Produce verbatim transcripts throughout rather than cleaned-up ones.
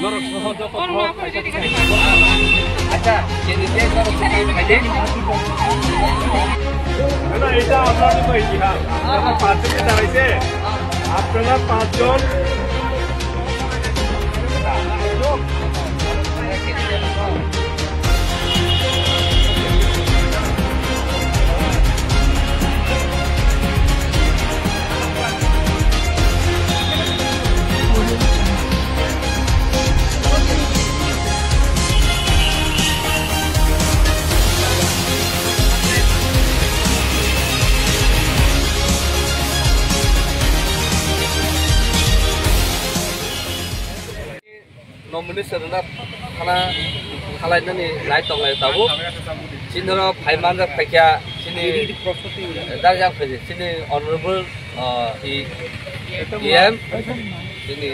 Norok soho joto khorok khaisa khaisa. Acha, chini tei norok khaidi. Hello, এটা আপনাদের তো ইতিহাস। আপনারা পাঁচজনকে দাঁড়াইছে। আপনারা পাঁচজন। Nominee swnamna thana khalainani lai tonglai tabuk. Chini oro phai manjak phaikha chini, eh, darjak phaikha chini honorable, ah, E-, E M, chini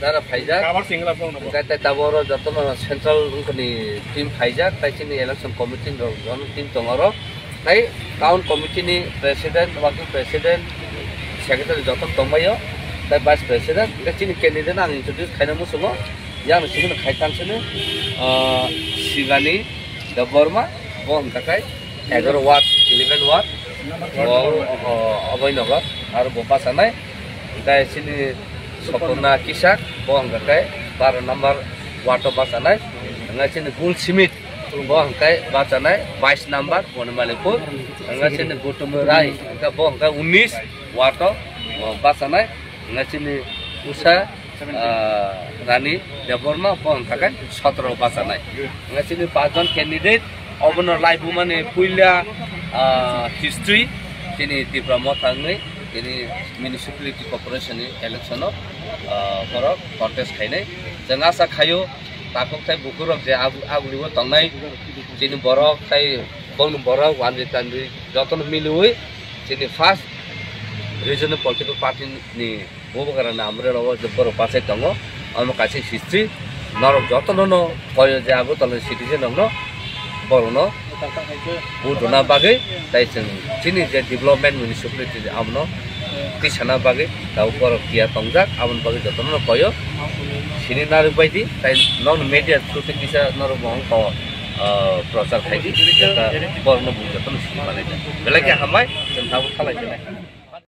dara phaijak. Hwnkhe tei tabuk oro jotono central wngkhani team phaijak, tei chini election committee rok jotono team tongo oro. Tei town committee ni president, working president, secretary joto tongbaio, tei vice president, hwnkhe chini candidate ang introduce khaina muchungo, yang simi khai tangsini, ah, Sibani Debbarma, bo hwnkha khe egaro ward, eleven ward, bo, o, Abhainagar, aro bo bachanai, hwnkhe chini Sopurna Kisak, bo hwnkha khe baro number ward o bachanai, hwnkhe chini Gul Simit, bo hwnkhe bachanai bais number Bonimalipuir, hwnkhe chini Gautam Rai, hwnkhe bo hwnkhe unis ward o, o, bachanai, hwnkhe chini Usha, ah, Rani Debbarma, bo hwnkhe sotro bachanai. Hwnkhe chini pachjon candidate, obono laibumani puila, ah, history, chini Tipra Motha wngwi, chini municipality corporation ni election o, ah, borok contest khainai. Chwng asa khaio, takhuk tei bukhuk rok je agu-, agulio tongnai, chini borok tei bongni borok wanjwi tanjwi jotono miliwi chini first regional political party ni bubagra ni amre rogo je borok bachai tongo, omo kaisa history norok jotono no koyo je Agartala ni citizen rok no borok no budona bagwi tei chwng chini je development municipality abono tisana bagwi tabuk borok tiya tongjak, aboni bagwi jotono no koyo sini narwk baidi tei non media through tei kisa norok bo wngkha, ah, prochar khaidi, jeta borok no bo jotono sini manai. Belai khe hambai, chwng tabuk khalai khe nai.